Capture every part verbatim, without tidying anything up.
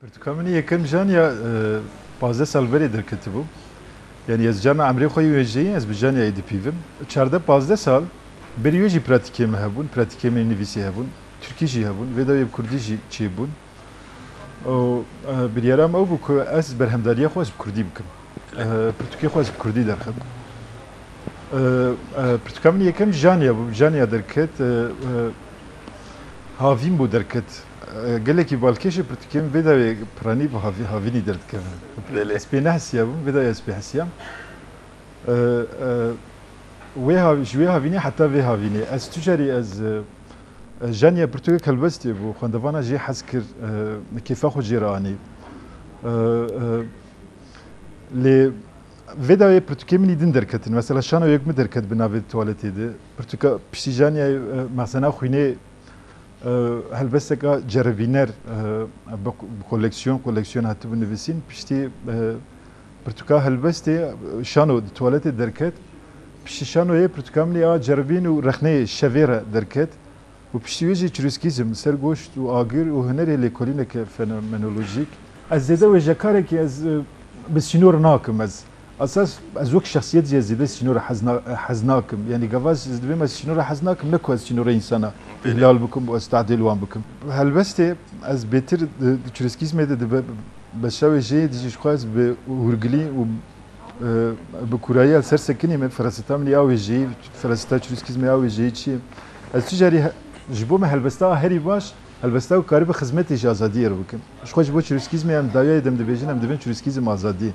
Pirtûka min ê yekem Janya, e, pazdeh sal berê derketibû. Yanî ez carna emrê xwe yê wêjeyî ez bi Janyayê dipîvim. Çardeh pazdeh sal berî wê jî pratîkê me hebûn, pratîkê min ê nivîsê hebûn, tirkî jî hebûn, vê dawiyê bi kurdî jî çêbûn. Û, e, biryara min ew bû ku ez berhemdariya xwe ez bi kurdî bikim. E, pirtûkê xwe ez bi kurdî derxim. E, e, pirtûka min yekem Janya bû, Janya derket, e, e, Havîn bû derket. E, gelekî balkêş e pirtûkê min vê dawê piranî bi havî-, havînî derdikeve. Belê. Ez pê nehesiyabûm, vê dawê ez pê hesiyam. E, e, wê hav-, ji wê havînê heta vê havînê. Ez tu carî ez, e, e, Janya pirtûkek helbestê bû, xwendevana jê hez kir, e, kêfa xwe jê re anî. E, e, lê vê dawê pirtûkê min î din derketin. Mesela şano yek min derket bi navê tuwaletê de. Pirtûka piştî Janyayê, e, mexzena xwînê, e, helbesteka ceribîner, e, bi, bi koleksiyon, koleksiyon hatibû nivîsîn. Piştî, e, pirtûka helbestê, e, şano di tuwaletê derket. Piştî şanoyê pirtûka min ê a ceribîn û rexneyê şevê re derket. Û piştî wê jî çirûskîzm, ser goşt û agir û hunerê lêkolîneke fenomenolojîk. Ez zêde wêjekarekî ez, e, bi sînor nakim ez. Esas ez wek şexsiyet jî ez zêde sînora hez na-, hez nakim. Yanî gava ez dibêm ez sînora hez nakim, ne ku ez sînora însana Belê. îhlal bikim û ez tehdê li wan bikim. Helbestê ez bêtir di, di çirûskîzmê de dibe, beşa wêjeyê dijî ji xwe ez bi hûrgilî û, e, bi kûrayî ez ser sekinî me, feraseta min ya wêjeyî, feraseta çirûskîzmê ya wêjeyî çi ye? Ez tu carî he-, ji bo me helbesta herî baş, helbesta ku karibe xizmetê ji azadiyê re bikim. Ji xwe ji bo çirûskîzmê em dawiyayê dem dibêjin, em dibên çirûskîzm azadiyê.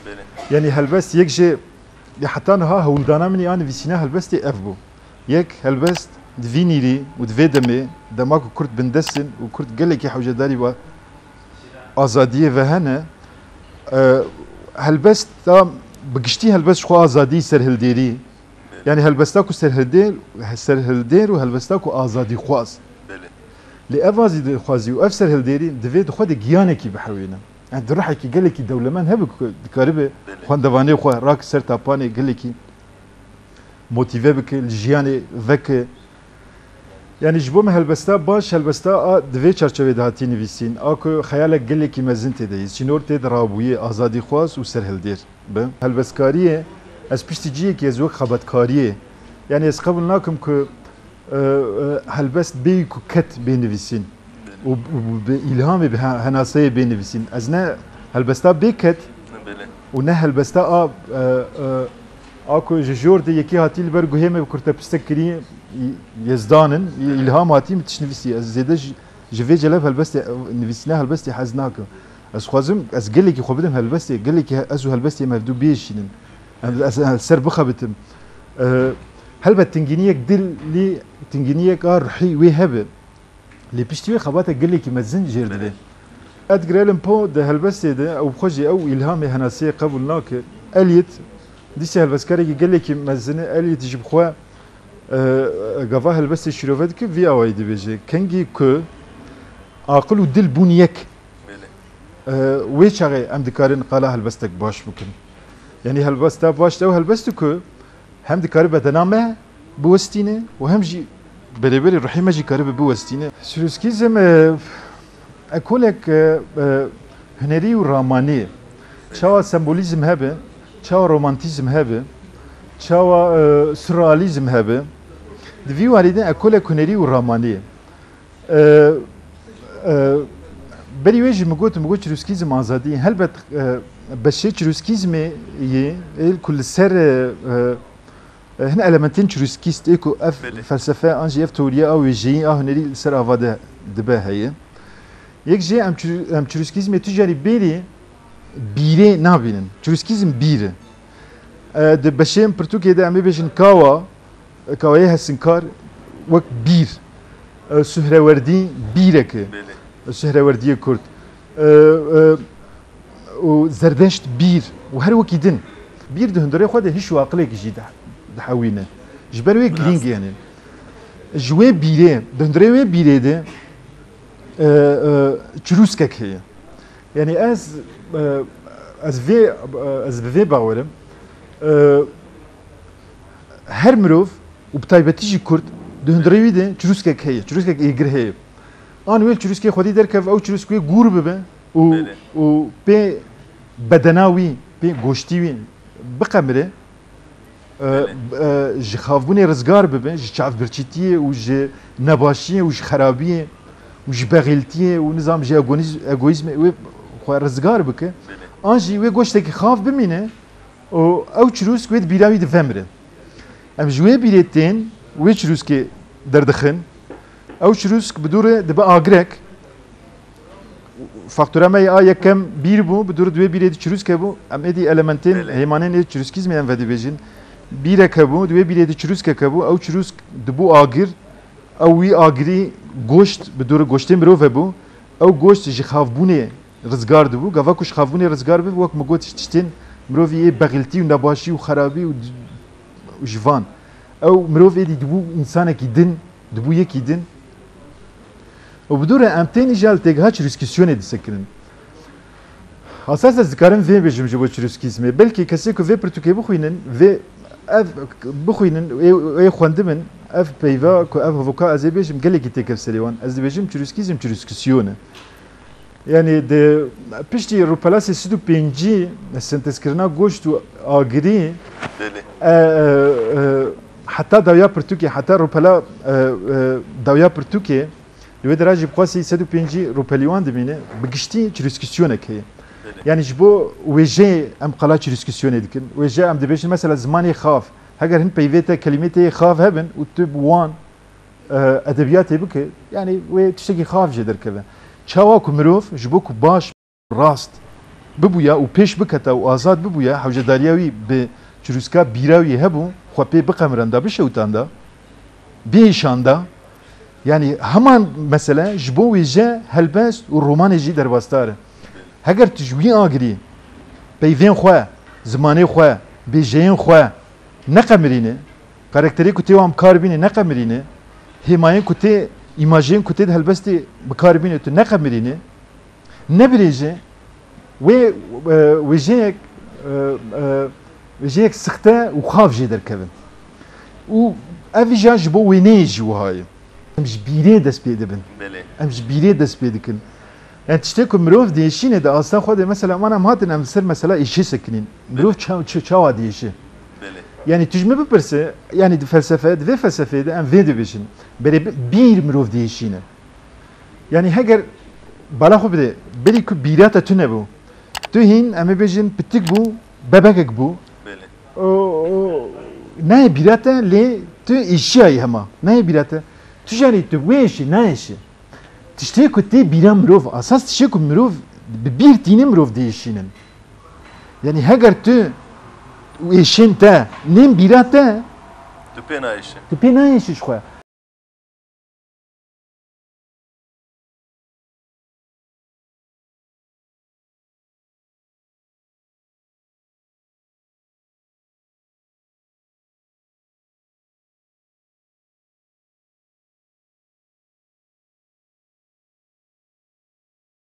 Belê. Yanî helbest yek jê, ya heta niha hewldana min ya nivîsîna helbestê ev bû. Yek helbest di vî nîrî û di vê demê, dema ku kurd bindest in û kurd gelekî hewcedarî ba azadiyê ve hene, e, helbesta bi giştî helbest ji xwe azadî serhildêrî, yanî helbesta ku serhildêr, serhildêr û helbesta ku azadîxwaz. Belê. Lê ev azîdixwazî û ev serhildêrî divê di xwe de giyanekî bihewîne. Yani di ruhekî gelekî dewlemend hebe ku dikaribe Belê. xwendevanê xwe rake ser tapanê gelekî motîve bike, li jiyanê veke. Yani ji bo me helbesta baş, helbesta a di vê çarçovê de hatî nivîsîn. A ku xeyalek gelekî mezin tê de ye, sînor tê de rabûye, azadîxwaz û serhildêr be. Helbestkariyê, ez piştî ciyekî ez wek xebatkariyê. Yani ez qebûl nakim ku, e, e, helbest bêyî ku ket bê nivîsîn. Û, û bi îlhamê, bi he-, henaseyê bê nivîsîn. Ez ne helbesta bê ket Belê. û ne helbesta a, e, e, a ku ji jor de yekî hatî li ber guhê me bi kurtepistek kirî, î-, yezdan in, î-, îlham hatî min tişt nivîsî. Ez zêde ji, ji vê celeb helbestê, nivîsîna helbestê hez nakim. Ez xwazim, ez gelekî xwe bidim helbestê, gelekî he-, ez û helbestê me hevdû bêşînin. Em, ez, ez ser bixebitim. E, helbet tingîniyek dilî, tingîniyek a ruhî wê hebe. Lê piştî wê xebata gelekî mezin jêr divê. Edgar Allan Poe di helbestê de ew bi xwe jî ew îlhamê henaseyê qebûl nake. Eliot, dîsa helbestkarekî gelekî mezin e. Eliot jî bi xwe, e, gava helbestê şîrove dike, vî awayî dibêje. Kengî ku aqil û dil bûn yek, Belê. e, wê çaxê em dikarin qala helbestek baş bikin. Yanî helbesta baş ew helbest e ku hem dikare bedena me biwestîne û hem jî berêberî ruhê me jî karibe biwestîne. Çirûskîzm, e, ekolek, e, e, hunerî û ramanî ye. Çawa sembolîzm hebe, çawa romantîzm hebe, çawa, e, surrealîzm hebe. Di vî warî de ekolek hunerî û ramanî ye. E, e, berî wê jî min got, min got çirûskîzm azadî. Helbet, e, beşê çirûskîzmê yê, ê ku li ser, e, e, hin elementên çirûskîst, ê ku ev Belê. felsefe an jî ev teoriya a wêjeyî, a hunerî li ser ava de dibe heye. Yek jê em çirû-, em çirûskîzmê tu carî bêrî bîrê nabînin. Çirûskîzm bîr e. E, di beşên pirtûkê de em ê bêjin kawa, kawayê hesinkar wek bîr. E, Suhrewerdî bîrek e. Belê. Suhrewerdiyê Kurd. E, e, û Zerdeşt bîr û her wekî din. Bîr di hundirê xwe de hiş û aqilekî jî di-, dihewîne. Ji ber wê girîng e yanî. Ji wê bîrê, di hundirê wê bîrê de, e, e, çirûskek heye. Yanî ez, e, ez vê, e, ez bi vê bawer im. E, her mirov û bi taybetî jî Kurd di hundirê wî de çirûskek heye, çirûskek êgir heye. An wê li çirûskê xwedî derkeve, ew çirûsk wê gûr bibe, û, û pê bedena wî, pê goştî wî biqemire, e, e, ji xavbûnê rizgar bibe, ji çavbirçîtiyê û ji nebaşiyê û ji xerabiyê û ji bexîltiyê û nizam ji egoniz-, egoîzmê wê xwe rizgar bike. An jî wê goştekî xav bimîne û ew çirûsk wê di bîra wî de vemire. Em ji wê bîrê tên, wê çirûskê derdixin. Ew çirûsk bi dû re dibe agirek. Faktora me ya yekem bîr bû, bi dû re di wê bîrê de çirûsk hebû. Em êdî elementên hêmanên ê çirûskîzmê em vedibêjin. Bîrek hebû, di wê bîrê de çirûskek hebû. Ew çirûsk dibû agir. Ew wî agirî goşt, bi dû re goştê mirov hebû. Ew goşt ji xavbûnê rizgar dibû. Gava ku ji xavbûnê rizgar bibe, wek min got, ji tiştên mirovî yê bexîltî û nebaşî û xerabî û d-, û ji van. Ew mirov êdî dibû însanekî din, dibû yekî din. Û bi dû re em tên îja li têgeha çirûskîsyonê disekinin. Esas ez dikarim vê bêjim ji bo çirûskîzmê. Belkî kesê ku vê pirtûkê bixwînin, vê ev bixwînin, ê, ê xwendibin, ev peyva ku ev hivoka ez ê bêjim, gelekî têkev serê wan. Ez dibêjim çirûskîzm çirûskîsyon e. Yani di piştî rûpela sê sed û pêncî sentezkirina goşt û agirî, Belê. e, e, e, heta dawiya pirtûkê, heta rûpela, e, e, dawiya pirtûkê, li wê dera jî bi qasî sed û pêncî rûpelî wan dimîne, bi giştî çirûskîsyonek heye. Belê. Yani ji bo wêjeyê em qala çirûskîsyonê dikin. Wêje em dibêjin mesela zimanê xav. Heger hin peyvê te, kelîmê te yê xav hebin û tu bi wan e, edebiyatê bike, yani wê tiştekî xav jê derkeve. Çawa ku mirov ji bo ku baş, rast bibûya û pêş biketa û azad bibûya, hewcedariya wî bi çirûska bîra wî hebû, xwe pê biqemiranda, bişewitanda, bihêşanda, yani heman mesele ji bo wêje helbest û romanê jî derbasdar e. Heger tu ji wî agirî peyvên xwe, zimanê xwe, bêjeyên xwe neqemirîne, karakterê ku tê wan bi kar bîne neqemirîne, hêmayên ku tê, îmajên ku tê di helbestê bi kar bîne tu neqemirîne, nebirêje, wê, e, wêjeyek, e, e, wêjeyek sixte û xav jê derkevin. Û ev îja ji bo wêneyê jî wiha ye. Em ji bîrê dest pê dibin. Belê. Em ji bîrê dest pê dikin. Yani tiştê ku mirov diêşîne di asta xwe de, mesela, wan em hatin em li ser mesela êşê sekinîn. Mirov Belê. ça-, ça-, çawa diêşe? Belê. Yani tu ji min bipirse, yani di felsefe, di vê felsefeyê de em vê dibêjin. Berê bi-, bîr mirov diêşîne. Yani heger bala xwe bide, berî ku bîra te tune bû. Tu hîn, em ê bêjin, pitik bû, bebekek bû. Belê. O, o, nayê bîra te, lê tu êşiyayî hema. Nayê bîra te. Tu janî tu wê êşî, nayêşî. Tiştê ku tê bîra mirov, asas tiştê ku mirov bi bîr tîne mirov diêşînin. Yani heger tu êşên te nên bîra te, Tu pê nayêşî. tu pê nayêşî ji xwe.